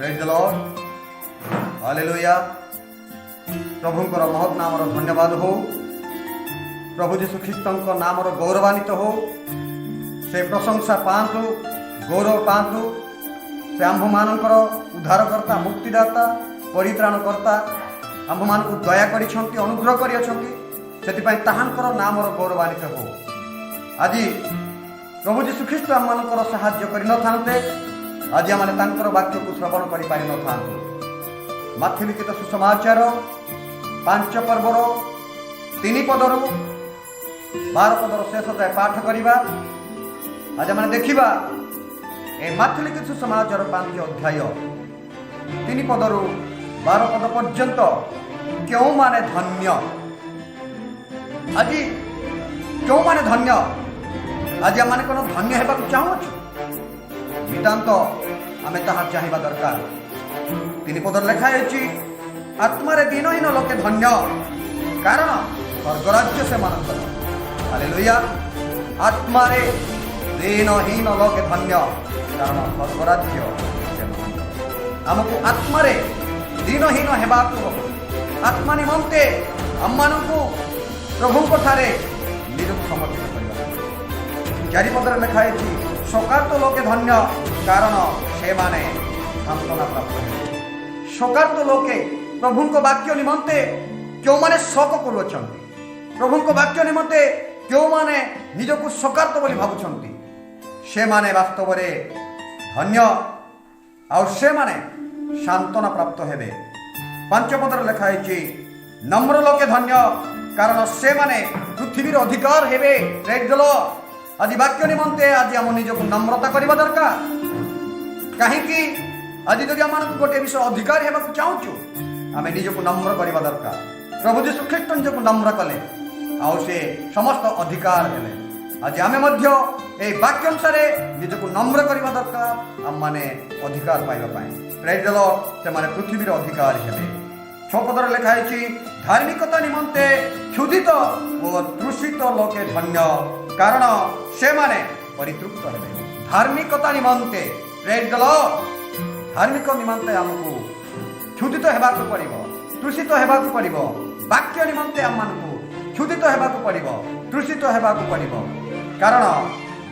Praise the Lord. Hallelujah. ପ୍ରଭୁଙ୍କର ମହତ୍ ନାମର ଧନ୍ୟବାଦ ହଉ। ପ୍ରଭୁ ଯୀଶୁ ଖ୍ରୀଷ୍ଟଙ୍କ ନାମର ଗୌରବାନ୍ୱିତ ହଉ। ସେ ପ୍ରଶଂସା ପାଆନ୍ତୁ, ଗୌରବ ପାଆନ୍ତୁ। ସେ ଆମ୍ଭମାନଙ୍କର ଉଦ୍ଧାରକର୍ତ୍ତା, ମୁକ୍ତିଦାତା, ପରିତ୍ରାଣକର୍ତ୍ତା। ଆମ୍ଭମାନଙ୍କୁ ଦୟା କରିଛନ୍ତି, ଅନୁଗ୍ରହ କରିଅଛନ୍ତି। ସେଥିପାଇଁ ତାହାଙ୍କର ନାମର ଗୌରବାନ୍ୱିତ ହଉ। ଆଜି ପ୍ରଭୁ ଯୀଶୁ ଖ୍ରୀଷ୍ଟ ଆମମାନଙ୍କର ସାହାଯ୍ୟ କରିନଥାନ୍ତେ, ଆଜି ଆମେ ତାଙ୍କର ବାକ୍ୟକୁ ଶ୍ରବଣ କରିପାରିନଥାନ୍ତୁ। ମାଥ୍ୟୁ ଲିଖିତ ସୁସମାଚାର 5 ପର୍ବର 3 ପଦରୁ 12 ପଦର ଶେଷ ଯାଏ ପାଠ କରିବା। ଆଜି ଆମେ ଦେଖିବା ଏ ମାଥ୍ୟୁ ଲିଖିତ ସୁସମାଚାର 5 ଅଧ୍ୟାୟ 3 ପଦରୁ 12 ପଦ ପର୍ଯ୍ୟନ୍ତ କେଉଁମାନେ ଧନ୍ୟ। ଆଜି କେଉଁମାନେ ଧନ୍ୟ? ଆଜି ଆମମାନେ କ'ଣ ଧନ୍ୟ ହେବାକୁ ଚାହୁଁଅଛୁ? ନିତାନ୍ତ ଆମେ ତାହା ଚାହିଁବା ଦରକାର। 3 ପଦରେ ଲେଖା ହେଇଛି, ଆତ୍ମାରେ ଦୀନହୀନ ଲୋକେ ଧନ୍ୟ, କାରଣ ସ୍ୱର୍ଗରାଜ୍ୟ ସେମାନଙ୍କର। ହାଲେଲୁୟା। ଆତ୍ମାରେ ଦୀନହୀନ ଲୋକେ ଧନ୍ୟ, କାରଣ ସ୍ୱର୍ଗରାଜ୍ୟ ସେମାନଙ୍କର। ଆମକୁ ଆତ୍ମାରେ ଦୀନହୀନ ହେବାକୁ ହେବ। ଆତ୍ମା ନିମନ୍ତେ ଆମମାନଙ୍କୁ ପ୍ରଭୁଙ୍କ ଠାରେ ନିଜକୁ ସମର୍ପିତ କରିବାକୁ ହେବ। 4 ପଦରେ ଲେଖା ହେଇଛି, ଶୋକାର୍ତ୍ତ ଲୋକେ ଧନ୍ୟ, କାରଣ ସେମାନେ ସାନ୍ତ୍ୱନା ପ୍ରାପ୍ତ ହେବେ। ଶୋକାର୍ତ୍ତ ଲୋକେ, ପ୍ରଭୁଙ୍କ ବାକ୍ୟ ନିମନ୍ତେ କେଉଁମାନେ ଶୋକ କରୁଅଛନ୍ତି, ପ୍ରଭୁଙ୍କ ବାକ୍ୟ ନିମନ୍ତେ କେଉଁମାନେ ନିଜକୁ ଶୋକାର୍ତ୍ତ ବୋଲି ଭାବୁଛନ୍ତି, ସେମାନେ ବାସ୍ତବରେ ଧନ୍ୟ ଆଉ ସେମାନେ ସାନ୍ତ୍ୱନା ପ୍ରାପ୍ତ ହେବେ। 5 ପଦରେ ଲେଖା ହେଇଛି, ନମ୍ର ଲୋକେ ଧନ୍ୟ, କାରଣ ସେମାନେ ପୃଥିବୀର ଅଧିକାରୀ ହେବେ। Praise the Lord. ଆଜି ବାକ୍ୟ ନିମନ୍ତେ ଆଜି ଆମ ନିଜକୁ ନମ୍ରତା କରିବା ଦରକାର। କାହିଁକି? ଆଜି ଯଦି ଆମମାନଙ୍କୁ ଗୋଟିଏ ବିଷୟ ଅଧିକାରୀ ହେବାକୁ ଚାହୁଁଛୁ, ଆମେ ନିଜକୁ ନମ୍ର କରିବା ଦରକାର। ପ୍ରଭୁ ଯୀଶୁ ଖ୍ରୀଷ୍ଟ ନିଜକୁ ନମ୍ର କଲେ ଆଉ ସେ ସମସ୍ତ ଅଧିକାର ହେଲେ। ଆଜି ଆମେ ମଧ୍ୟ ଏହି ବାକ୍ୟ ଅନୁସାରେ ନିଜକୁ ନମ୍ର କରିବା ଦରକାର ଆମମାନେ ଅଧିକାର ପାଇବା ପାଇଁ। Praise the Lord. ସେମାନେ ପୃଥିବୀର ଅଧିକାରୀ ହେବେ। 6 ପଦରେ ଲେଖା ହେଇଛି, ଧାର୍ମିକତା ନିମନ୍ତେ କ୍ଷୁଧିତ ଓ ତୃଷିତ ଲୋକେ ଧନ୍ୟ, କାରଣ ସେମାନେ ପରିତୃପ୍ତ ହେବେ। ଧାର୍ମିକତା ନିମନ୍ତେ। Praise the Lord. ଧାର୍ମିକ ନିମନ୍ତେ ଆମକୁ କ୍ଷୁଧିତ ହେବାକୁ ପଡ଼ିବ, ତୃଷିତ ହେବାକୁ ପଡ଼ିବ। ବାକ୍ୟ ନିମନ୍ତେ ଆମମାନଙ୍କୁ କ୍ଷୁଧିତ ହେବାକୁ ପଡ଼ିବ, ତୃଷିତ ହେବାକୁ ପଡ଼ିବ, କାରଣ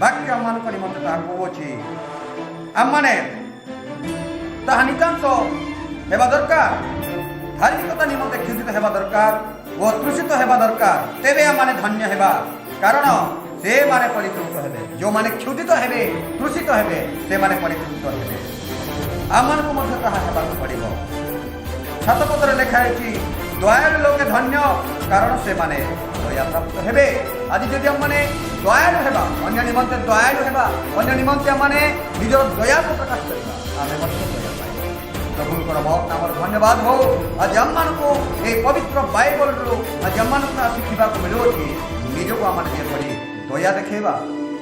ବାକ୍ୟ ଆମମାନଙ୍କ ନିମନ୍ତେ ତାହା କହୁଅଛି। ଆମମାନେ ତାହା ନିତାନ୍ତ ହେବା ଦରକାର। ଧାର୍ମିକତା ନିମନ୍ତେ କ୍ଷୁଧିତ ହେବା ଦରକାର ଓ ତୃଷିତ ହେବା ଦରକାର। ତେବେ ଆମମାନେ ଧନ୍ୟ ହେବା, କାରଣ ସେମାନେ ପରିତୃପ୍ତ ହେବେ। ଯେଉଁମାନେ କ୍ଷୁଧିତ ହେବେ, ତୃଷିତ ହେବେ, ସେମାନେ ପରିତୃପ୍ତ ହେବେ। ଆମମାନଙ୍କୁ ମଧ୍ୟ ତାହା ହେବାକୁ ପଡ଼ିବ। 7 ପଦରେ ଲେଖା ହେଇଛି, ଦୟାଳୁ ଲୋକେ ଧନ୍ୟ, କାରଣ ସେମାନେ ଦୟାପ୍ରାପ୍ତ ହେବେ। ଆଜି ଯଦି ଆମମାନେ ଦୟାଳୁ ହେବା, ଅନ୍ୟ ନିମନ୍ତେ ଦୟାଳୁ ହେବା, ଅନ୍ୟ ନିମନ୍ତେ ଆମମାନେ ନିଜର ଦୟାକୁ ପ୍ରକାଶ କରିବା, ଆମେ ମଧ୍ୟ ଦୟା ପାଇବା। ପ୍ରଭୁଙ୍କର ମହତ୍ ନାମର ଧନ୍ୟବାଦ ହଉ। ଆଜି ଆମମାନଙ୍କୁ ଏହି ପବିତ୍ର ବାଇବଲରୁ ଆଜି ଆମମାନଙ୍କୁ ତାହା ଶିଖିବାକୁ ମିଳୁଅଛି। ନିଜକୁ ଆମମାନେ ଯେପରି ଦୟା ଦେଖେଇବା,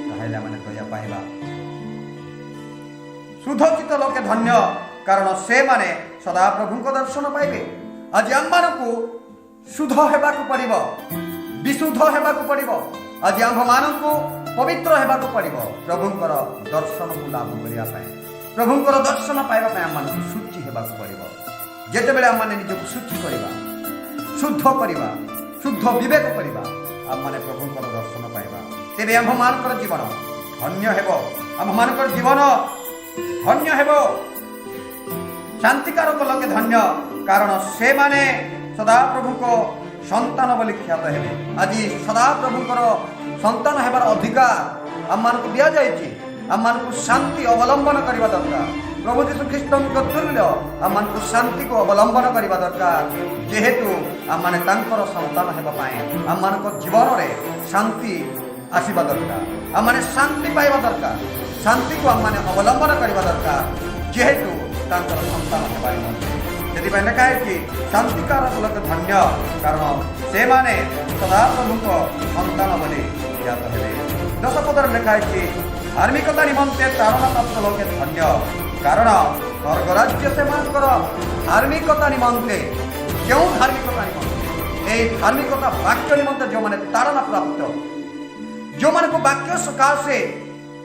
ତାହେଲେ ଆମେ ଦୟା ପାଇବା। ଶୁଦ୍ଧଚିତ୍ତ ଲୋକେ ଧନ୍ୟ, କାରଣ ସେମାନେ ସଦାପ୍ରଭୁଙ୍କ ଦର୍ଶନ ପାଇବେ। ଆଜି ଆମମାନଙ୍କୁ ଶୁଦ୍ଧ ହେବାକୁ ପଡ଼ିବ, ବିଶୁଦ୍ଧ ହେବାକୁ ପଡ଼ିବ। ଆଜି ଆମ୍ଭମାନଙ୍କୁ ପବିତ୍ର ହେବାକୁ ପଡ଼ିବ ପ୍ରଭୁଙ୍କର ଦର୍ଶନକୁ ଲାଭ କରିବା ପାଇଁ। ପ୍ରଭୁଙ୍କର ଦର୍ଶନ ପାଇବା ପାଇଁ ଆମମାନଙ୍କୁ ଶୁଚି ହେବାକୁ ପଡ଼ିବ। ଯେତେବେଳେ ଆମମାନେ ନିଜକୁ ଶୁଚି କରିବା, ଶୁଦ୍ଧ କରିବା, ଶୁଦ୍ଧ ବିବେକ କରିବା, ଆମମାନେ ପ୍ରଭୁଙ୍କର ଦର୍ଶନ ପାଇବା। ତେବେ ଆମ୍ଭମାନଙ୍କର ଜୀବନ ଧନ୍ୟ ହେବ। ଆମ୍ଭମାନଙ୍କର ଜୀବନ ଧନ୍ୟ ହେବ। ଶାନ୍ତିକାରକ ଲୋକେ ଧନ୍ୟ, କାରଣ ସେମାନେ ସଦାପ୍ରଭୁଙ୍କ ସନ୍ତାନ ବୋଲି ଖ୍ୟାତ ହେବେ। ଆଜି ସଦାପ୍ରଭୁଙ୍କର ସନ୍ତାନ ହେବାର ଅଧିକାର ଆମମାନଙ୍କୁ ଦିଆଯାଇଛି। ଆମମାନଙ୍କୁ ଶାନ୍ତି ଅବଲମ୍ବନ କରିବା ଦରକାର। ପ୍ରଭୁ ଯୀଶୁ ଖ୍ରୀଷ୍ଟଙ୍କ ତୁଲ୍ୟ ଆମମାନଙ୍କୁ ଶାନ୍ତିକୁ ଅବଲମ୍ବନ କରିବା ଦରକାର। ଯେହେତୁ ଆମମାନେ ତାଙ୍କର ସନ୍ତାନ ହେବା ପାଇଁ ଆମମାନଙ୍କ ଜୀବନରେ ଶାନ୍ତି ଆସିବା ଦରକାର। ଆମମାନେ ଶାନ୍ତି ପାଇବା ଦରକାର। ଶାନ୍ତିକୁ ଆମମାନେ ଅବଲମ୍ବନ କରିବା ଦରକାର, ଯେହେତୁ ତାଙ୍କର ସନ୍ତାନ ହେବା ନିମନ୍ତେ। ସେଥିପାଇଁ ଲେଖା ହେଇଛି, ଶାନ୍ତିକାରକ ଲୋକ ଧନ୍ୟ, କାରଣ ସେମାନେ ସଦାପ୍ରଭୁଙ୍କ ସନ୍ତାନ ବୋଲି ଖ୍ୟାତ ହେବେ। 10 ପଦରେ ଲେଖା ହେଇଛି, ଧାର୍ମିକତା ନିମନ୍ତେ ତାଡ଼ନା ପ୍ରାପ୍ତ ଲୋକେ ଧନ୍ୟ, କାରଣ ସ୍ୱର୍ଗରାଜ୍ୟ ସେମାନଙ୍କର। ଧାର୍ମିକତା ନିମନ୍ତେ, କେଉଁ ଧାର୍ମିକତା ନିମନ୍ତେ? ଏଇ ଧାର୍ମିକତା ବାକ୍ୟ ନିମନ୍ତେ ଯେଉଁମାନେ ତାଡ଼ନା ପ୍ରାପ୍ତ, ଯେଉଁମାନଙ୍କୁ ବାକ୍ୟ ସକାଶେ,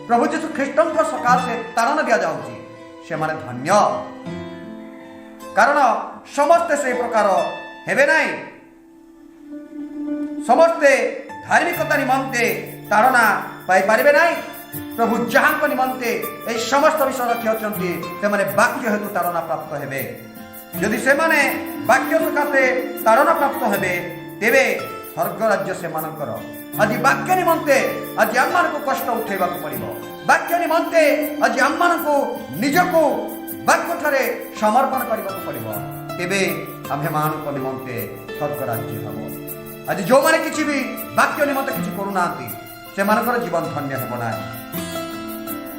ପ୍ରଭୁ ଯୀଶୁ ଖ୍ରୀଷ୍ଟଙ୍କ ସକାଶେ ତାଡ଼ନା ଦିଆଯାଉଛି, ସେମାନେ ଧନ୍ୟ। କାରଣ ସମସ୍ତେ ସେହି ପ୍ରକାର ହେବେ ନାହିଁ। ସମସ୍ତେ ଧାର୍ମିକତା ନିମନ୍ତେ ତାଡ଼ନା ପାଇପାରିବେ ନାହିଁ। ପ୍ରଭୁ ଯାହାଙ୍କ ନିମନ୍ତେ ଏହି ସମସ୍ତ ବିଷୟ ରଖିଅଛନ୍ତି, ସେମାନେ ବାକ୍ୟ ହେତୁ ତାଡ଼ନା ପ୍ରାପ୍ତ ହେବେ। ଯଦି ସେମାନେ ବାକ୍ୟ ସକାଶେ ତାଡ଼ନା ପ୍ରାପ୍ତ ହେବେ, ତେବେ ସ୍ୱର୍ଗ ରାଜ୍ୟ ସେମାନଙ୍କର। ଆଜି ବାକ୍ୟ ନିମନ୍ତେ ଆଜି ଆମମାନଙ୍କୁ କଷ୍ଟ ଉଠେଇବାକୁ ପଡ଼ିବ। ବାକ୍ୟ ନିମନ୍ତେ ଆଜି ଆମମାନଙ୍କୁ ନିଜକୁ ବାକ୍ୟଠାରେ ସମର୍ପଣ କରିବାକୁ ପଡ଼ିବ। ତେବେ ଆମ୍ଭେମାନଙ୍କ ନିମନ୍ତେ ସ୍ୱର୍ଗ ରାଜ୍ୟ ହେବ। ଆଜି ଯେଉଁମାନେ କିଛି ବି ବାକ୍ୟ ନିମନ୍ତେ କିଛି କରୁନାହାନ୍ତି, ସେମାନଙ୍କର ଜୀବନ ଧନ୍ୟ ହେବ ନାହିଁ।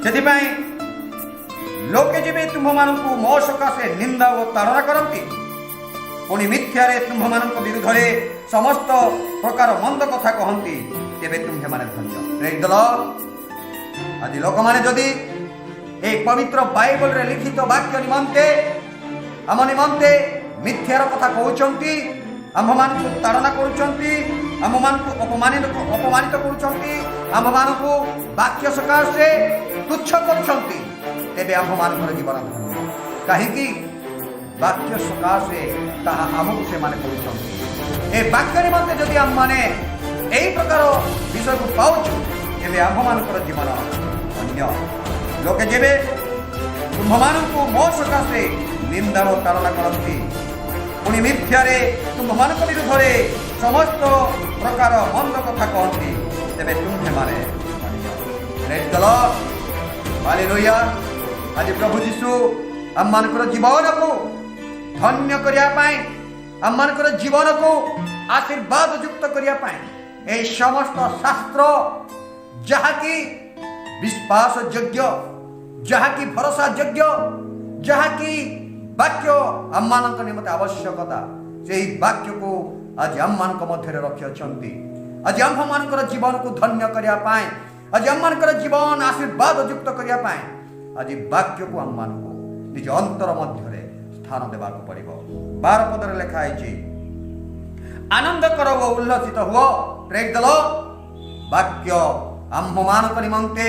ସେଥିପାଇଁ ଲୋକେ ଯେବେ ତୁମ୍ଭମାନଙ୍କୁ ମୋ ସକାଶେ ନିନ୍ଦା ଓ ତାଡ଼ନା କରନ୍ତି, ପୁଣି ମିଥ୍ୟାରେ ତୁମ୍ଭମାନଙ୍କ ବିରୁଦ୍ଧରେ ସମସ୍ତ ପ୍ରକାର ମନ୍ଦ କଥା କହନ୍ତି, ତେବେ ତୁମ୍ଭେମାନେ ଧନ୍ୟ। Praise the Lord. ଆଜି ଲୋକମାନେ ଯଦି ଏହି ପବିତ୍ର ବାଇବଲରେ ଲିଖିତ ବାକ୍ୟ ନିମନ୍ତେ ଆମ ନିମନ୍ତେ ମିଥ୍ୟାର କଥା କହୁଛନ୍ତି, ଆମ୍ଭମାନଙ୍କୁ ତାଡ଼ନା କରୁଛନ୍ତି, ଆମ୍ଭମାନଙ୍କୁ ଅପମାନିତ କରୁଛନ୍ତି, ଆମ୍ଭମାନଙ୍କୁ ବାକ୍ୟ ସକାଶେ ତୁଚ୍ଛ କରୁଛନ୍ତି, ତେବେ ଆମ୍ଭମାନଙ୍କର ଜୀବନ ଧନ୍ୟ। କାହିଁକି? ବାକ୍ୟ ସକାଶେ ତାହା ଆମକୁ ସେମାନେ କରୁଛନ୍ତି। ଏ ବାକ୍ୟ ନିମନ୍ତେ ଯଦି ଆମମାନେ ଏହି ପ୍ରକାର ବିଷୟକୁ ପାଉଛୁ, ତେବେ ଆମ୍ଭମାନଙ୍କର ଜୀବନ ଧନ୍ୟ। ଲୋକେ ଯେବେ ତୁମ୍ଭମାନଙ୍କୁ ମୋ ସକାଶେ ନିନ୍ଦା ଓ ତାଡ଼ନା କରନ୍ତି, ପୁଣି ମିଥ୍ୟାରେ ତୁମ୍ଭମାନଙ୍କ ବିରୁଦ୍ଧରେ ସମସ୍ତ ପ୍ରକାର ମନ୍ଦ କଥା କହନ୍ତି, ତେବେ ତୁମ୍ଭେମାନେ ଧନ୍ୟ। Praise the Lord. Hallelujah. ଆଜି ପ୍ରଭୁ ଯୀଶୁ ଆମମାନଙ୍କର ଜୀବନକୁ ଧନ୍ୟ କରିବା ପାଇଁ, ଆମମାନଙ୍କର ଜୀବନକୁ ଆଶୀର୍ବାଦ ଯୁକ୍ତ କରିବା ପାଇଁ ଏହି ସମସ୍ତ ଶାସ୍ତ୍ର, ଯାହାକି ବିଶ୍ୱାସ ଯୋଗ୍ୟ, ଯାହାକି ଭରସା ଯୋଗ୍ୟ, ଯାହାକି ବାକ୍ୟ ଆମମାନଙ୍କ ନିମନ୍ତେ ଆବଶ୍ୟକତା, ସେହି ବାକ୍ୟକୁ ଆଜି ଆମମାନଙ୍କ ମଧ୍ୟରେ ରଖିଅଛନ୍ତି। ଆଜି ଆମ୍ଭମାନଙ୍କର ଜୀବନକୁ ଧନ୍ୟ କରିବା ପାଇଁ, ଆଜି ଆମମାନଙ୍କର ଜୀବନ ଆଶୀର୍ବାଦ ଯୁକ୍ତ କରିବା ପାଇଁ, ଆଜି ବାକ୍ୟକୁ ଆମମାନଙ୍କୁ ନିଜ ଅନ୍ତର ମଧ୍ୟରେ ସ୍ଥାନ ଦେବାକୁ ପଡ଼ିବ। 12 ପଦରେ ଲେଖା ହେଇଛି, ଆନନ୍ଦ କର ଓ ଉଲ୍ଲସିତ ହୁଅ। Praise the Lord. ବାକ୍ୟ ଆମ୍ଭମାନଙ୍କ ନିମନ୍ତେ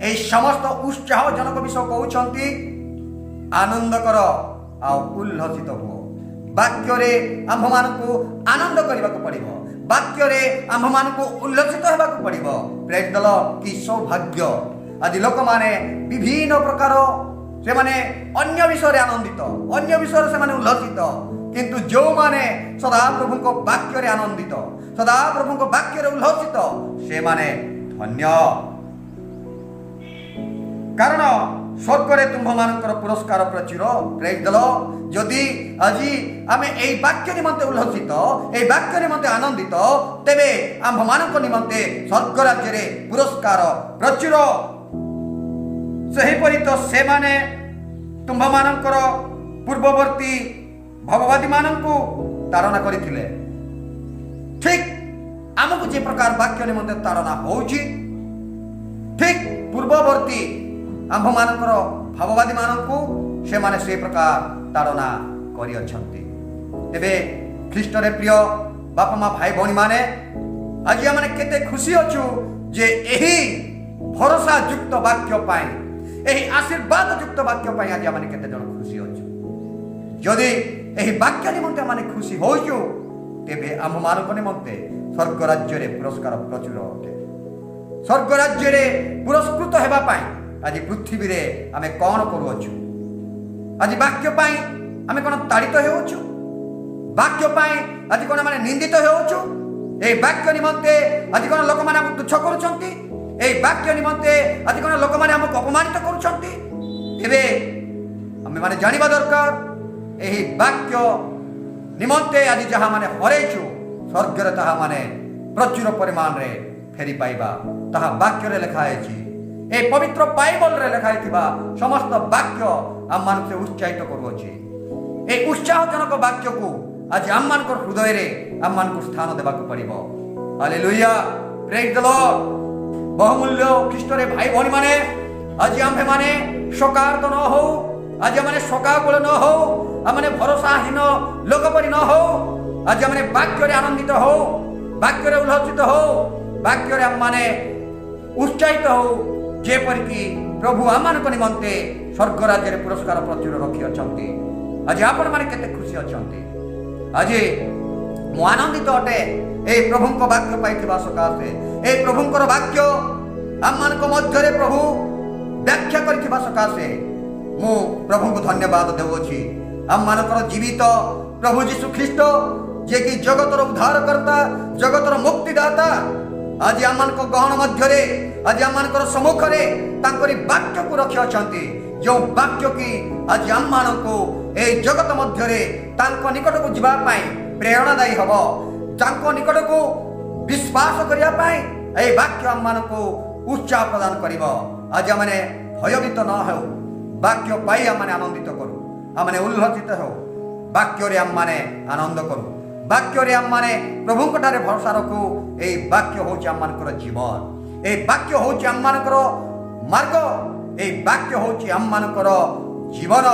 ଏହି ସମସ୍ତ ଉତ୍ସାହଜନକ ବିଷୟ କହୁଛନ୍ତି, ଆନନ୍ଦ କର ଆଉ ଉଲ୍ଲସିତ ହୁଅ। ବାକ୍ୟରେ ଆମ୍ଭମାନଙ୍କୁ ଆନନ୍ଦ କରିବାକୁ ପଡ଼ିବ। ବାକ୍ୟରେ ଆମ୍ଭମାନଙ୍କୁ ଉଲ୍ଲସିତ ହେବାକୁ ପଡ଼ିବ। Praise the Lord. କି ସୌଭାଗ୍ୟ! ଆଜି ଲୋକମାନେ ବିଭିନ୍ନ ପ୍ରକାର, ସେମାନେ ଅନ୍ୟ ବିଷୟରେ ଆନନ୍ଦିତ, ଅନ୍ୟ ବିଷୟରେ ସେମାନେ ଉଲ୍ଲସିତ। କିନ୍ତୁ ଯେଉଁମାନେ ସଦାପ୍ରଭୁଙ୍କ ବାକ୍ୟରେ ଆନନ୍ଦିତ, ସଦାପ୍ରଭୁଙ୍କ ବାକ୍ୟରେ ଉଲ୍ଲସିତ, ସେମାନେ ଧନ୍ୟ। କାରଣ ସ୍ୱର୍ଗରେ ତୁମ୍ଭମାନଙ୍କର ପୁରସ୍କାର ପ୍ରଚୁର। Praise the Lord. ଯଦି ଆଜି ଆମେ ଏଇ ବାକ୍ୟ ନିମନ୍ତେ ଉଲ୍ଲସିତ, ଏଇ ବାକ୍ୟ ନିମନ୍ତେ ଆନନ୍ଦିତ, ତେବେ ଆମ୍ଭମାନଙ୍କ ନିମନ୍ତେ ସ୍ୱର୍ଗ ରାଜ୍ୟରେ ପୁରସ୍କାର ପ୍ରଚୁର। ସେହିପରି ତ ସେମାନେ ତୁମ୍ଭମାନଙ୍କର ପୂର୍ବବର୍ତ୍ତୀ ଭାବବାଦୀମାନଙ୍କୁ ତାଡ଼ନା କରିଥିଲେ। ଠିକ ଆମକୁ ଯେ ପ୍ରକାର ବାକ୍ୟ ନିମନ୍ତେ ତାଡ଼ନା ହେଉଛି, ଠିକ ପୂର୍ବବର୍ତ୍ତୀ ଆମ୍ଭମାନଙ୍କର ଭାବବାଦୀମାନଙ୍କୁ ସେମାନେ ସେ ପ୍ରକାର ତାଡ଼ନା କରିଅଛନ୍ତି। ତେବେ ଖ୍ରୀଷ୍ଟରେ ପ୍ରିୟ ବାପା ମା, ଭାଇ ଭଉଣୀମାନେ, ଆଜି ଆମେ କେତେ ଖୁସି ଅଛୁ ଯେ ଏହି ଭରସା ଯୁକ୍ତ ବାକ୍ୟ ପାଇଁ, ଏହି ଆଶୀର୍ବାଦ ଯୁକ୍ତ ବାକ୍ୟ ପାଇଁ ଆଜି ଆମେ କେତେ ଜଣ ଖୁସି ଅଛୁ? ଯଦି ଏହି ବାକ୍ୟ ନିମନ୍ତେ ଆମେ ଖୁସି ହେଉଛୁ, ତେବେ ଆମ୍ଭମାନଙ୍କ ନିମନ୍ତେ ସ୍ୱର୍ଗ ରାଜ୍ୟରେ ପୁରସ୍କାର ପ୍ରଚୁର ଅଟେ। ସ୍ୱର୍ଗ ରାଜ୍ୟରେ ପୁରସ୍କୃତ ହେବା ପାଇଁ ଆଜି ପୃଥିବୀରେ ଆମେ କ'ଣ କରୁଅଛୁ? ଆଜି ବାକ୍ୟ ପାଇଁ ଆମେ କ'ଣ ତାଡ଼ିତ ହେଉଛୁ? ବାକ୍ୟ ପାଇଁ ଆଜି କ'ଣ ଆମେ ନିନ୍ଦିତ ହେଉଛୁ? ଏହି ବାକ୍ୟ ନିମନ୍ତେ ଆଜି କ'ଣ ଲୋକମାନେ ଆମକୁ ତୁଚ୍ଛ କରୁଛନ୍ତି? ଏହି ବାକ୍ୟ ନିମନ୍ତେ ଆଜି କ'ଣ ଲୋକମାନେ ଆମକୁ ଅପମାନିତ କରୁଛନ୍ତି? ତେବେ ଆମେମାନେ ଜାଣିବା ଦରକାର, ଏହି ବାକ୍ୟ ନିମନ୍ତେ ଆଜି ଯାହା ମାନେ ହରେଇଛୁ, ସ୍ୱର୍ଗରେ ତାହା ମାନେ ପ୍ରଚୁର ପରିମାଣରେ ଫେରି ପାଇବା। ତାହା ବାକ୍ୟରେ ଲେଖା ହେଇଛି। ଏହି ପବିତ୍ର ବାଇବଲରେ ଲେଖା ହେଇଥିବା ସମସ୍ତ ବାକ୍ୟ ଆମମାନଙ୍କୁ ସେ ଉତ୍ସାହିତ କରୁଅଛି। ଏହି ଉତ୍ସାହଜନକ ବାକ୍ୟକୁ ଆଜି ଆମମାନଙ୍କର ହୃଦୟରେ ଆମମାନଙ୍କୁ ସ୍ଥାନ ଦେବାକୁ ପଡ଼ିବ। ହାଲେଲୁୟା। Praise the Lord. ବହୁମୂଲ୍ୟ ଖ୍ରୀଷ୍ଟରେ ଭାଇ ଭଉଣୀମାନେ, ଆଜି ଆମ୍ଭେମାନେ ଶୋକାର୍ତ୍ତ ନ ହଉ, ଆଜି ଆମେ ଶୋକାକୁଳ ନ ହଉ, ଆମେ ଭରସାହୀନ ଲୋକ ପରି ନ ହଉ। ଆଜି ଆମେ ବାକ୍ୟରେ ଆନନ୍ଦିତ ହଉ, ବାକ୍ୟରେ ଉଲ୍ଲସିତ ହଉ, ବାକ୍ୟରେ ଆମମାନେ ଉତ୍ସାହିତ ହଉ, ଯେପରିକି ପ୍ରଭୁ ଆମମାନଙ୍କ ନିମନ୍ତେ ସ୍ୱର୍ଗ ରାଜ୍ୟରେ ପୁରସ୍କାର ପ୍ରଚୁର ରଖିଅଛନ୍ତି। ଆଜି ଆପଣମାନେ କେତେ ଖୁସି ଅଛନ୍ତି? ଆଜି ମୁଁ ଆନନ୍ଦିତ ଅଟେ ଏଇ ପ୍ରଭୁଙ୍କ ବାକ୍ୟ ପାଇଥିବା ସକାଶେ। ଏଇ ପ୍ରଭୁଙ୍କର ବାକ୍ୟ ଆମମାନଙ୍କ ମଧ୍ୟରେ ପ୍ରଭୁ ବ୍ୟାଖ୍ୟା କରିଥିବା ସକାଶେ ମୁଁ ପ୍ରଭୁଙ୍କୁ ଧନ୍ୟବାଦ ଦେଉଅଛି। ଆମମାନଙ୍କର ଜୀବିତ ପ୍ରଭୁ ଯୀଶୁ ଖ୍ରୀଷ୍ଟ, ଯିଏକି ଜଗତର ଉଦ୍ଧାରକର୍ତ୍ତା, ଜଗତର ମୁକ୍ତିଦାତା, ଆଜି ଆମମାନଙ୍କ ଗହଣ ମଧ୍ୟରେ, ଆଜି ଆମମାନଙ୍କର ସମ୍ମୁଖରେ ତାଙ୍କରି ବାକ୍ୟକୁ ରଖିଅଛନ୍ତି, ଯେଉଁ ବାକ୍ୟ କି ଆଜି ଆମମାନଙ୍କୁ ଏଇ ଜଗତ ମଧ୍ୟରେ ତାଙ୍କ ନିକଟକୁ ଯିବା ପାଇଁ ପ୍ରେରଣାଦାୟୀ ହେବ। ତାଙ୍କ ନିକଟକୁ ବିଶ୍ୱାସ କରିବା ପାଇଁ ଏହି ବାକ୍ୟ ଆମମାନଙ୍କୁ ଉତ୍ସାହ ପ୍ରଦାନ କରିବ। ଆଜି ଆମେ ଭୟଭୀତ ନ ହେଉ। ବାକ୍ୟ ପାଇ ଆମମାନେ ଆନନ୍ଦିତ କରୁ, ଆମମାନେ ଉଲ୍ଲସିତ ହେଉ। ବାକ୍ୟରେ ଆମମାନେ ଆନନ୍ଦ କରୁ। ବାକ୍ୟରେ ଆମମାନେ ପ୍ରଭୁଙ୍କ ଠାରେ ଭରସା ରଖୁ। ଏଇ ବାକ୍ୟ ହେଉଛି ଆମମାନଙ୍କର ଜୀବନ। ଏଇ ବାକ୍ୟ ହେଉଛି ଆମମାନଙ୍କର ମାର୍ଗ। ଏଇ ବାକ୍ୟ ହେଉଛି ଆମମାନଙ୍କର ଜୀବନ।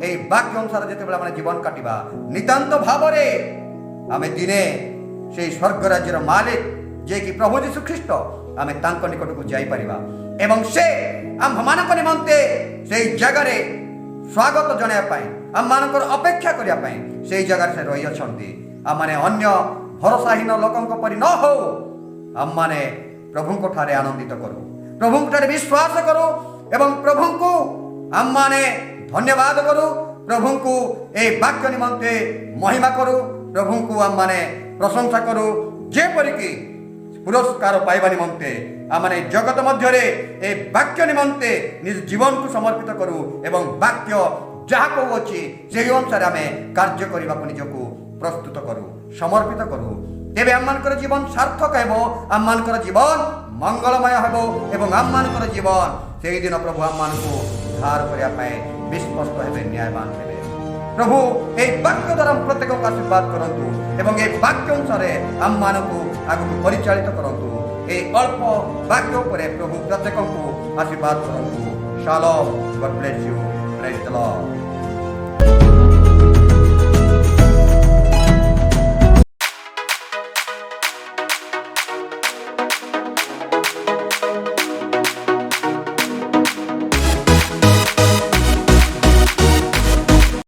ଏଇ ବାକ୍ୟ ଅନୁସାରେ ଯେତେବେଳେ ଆମେ ଜୀବନ କାଟିବା, ନିତାନ୍ତ ଭାବରେ ଆମେ ଦିନେ ସେଇ ସ୍ୱର୍ଗ ରାଜ୍ୟର ମାଲିକ, ଯିଏକି ପ୍ରଭୁ ଯୀଶୁ ଖ୍ରୀଷ୍ଟ, ଆମେ ତାଙ୍କ ନିକଟକୁ ଯାଇପାରିବା ଏବଂ ସେ ଆମ୍ଭମାନଙ୍କ ନିମନ୍ତେ ସେଇ ଜାଗାରେ ସ୍ୱାଗତ ଜଣାଇବା ପାଇଁ, ଆମମାନଙ୍କର ଅପେକ୍ଷା କରିବା ପାଇଁ ସେଇ ଜାଗାରେ ସେ ରହିଅଛନ୍ତି। ଆମମାନେ ଅନ୍ୟ ଭରସାହୀନ ଲୋକଙ୍କ ପରି ନ ହଉ। ଆମମାନେ ପ୍ରଭୁଙ୍କ ଠାରେ ଆନନ୍ଦିତ କରୁ, ପ୍ରଭୁଙ୍କ ଠାରେ ବିଶ୍ୱାସ କରୁ ଏବଂ ପ୍ରଭୁଙ୍କୁ ଆମମାନେ ଧନ୍ୟବାଦ କରୁ। ପ୍ରଭୁଙ୍କୁ ଏହି ବାକ୍ୟ ନିମନ୍ତେ ମହିମା କରୁ। ପ୍ରଭୁଙ୍କୁ ଆମମାନେ ପ୍ରଶଂସା କରୁ, ଯେପରିକି ପୁରସ୍କାର ପାଇବା ନିମନ୍ତେ ଆମମାନେ ଜଗତ ମଧ୍ୟରେ ଏ ବାକ୍ୟ ନିମନ୍ତେ ନିଜ ଜୀବନକୁ ସମର୍ପିତ କରୁ ଏବଂ ବାକ୍ୟ ଯାହା କହୁଅଛି ସେହି ଅନୁସାରେ ଆମେ କାର୍ଯ୍ୟ କରିବାକୁ ନିଜକୁ ପ୍ରସ୍ତୁତ କରୁ, ସମର୍ପିତ କରୁ। ତେବେ ଆମମାନଙ୍କର ଜୀବନ ସାର୍ଥକ ହେବ, ଆମମାନଙ୍କର ଜୀବନ ମଙ୍ଗଳମୟ ହେବ ଏବଂ ଆମମାନଙ୍କର ଜୀବନ ସେଇଦିନ ପ୍ରଭୁ ଆମମାନଙ୍କୁ ଉଦ୍ଧାର କରିବା ପାଇଁ ବିଶ୍ୱସ୍ତ ହେବେ, ନ୍ୟାୟବାନ ହେବେ। ପ୍ରଭୁ ଏହି ବାକ୍ୟ ଦ୍ୱାରା ପ୍ରତ୍ୟେକଙ୍କୁ ଆଶୀର୍ବାଦ କରନ୍ତୁ ଏବଂ ଏହି ବାକ୍ୟ ଅନୁସାରେ ଆମମାନଙ୍କୁ ଆଗକୁ ପରିଚାଳିତ କରନ୍ତୁ। ଏହି ଅଳ୍ପ ବାକ୍ୟ ଉପରେ ପ୍ରଭୁ ପ୍ରତ୍ୟେକଙ୍କୁ ଆଶୀର୍ବାଦ କରନ୍ତୁ। Shalom. God bless you. Praise the Lord.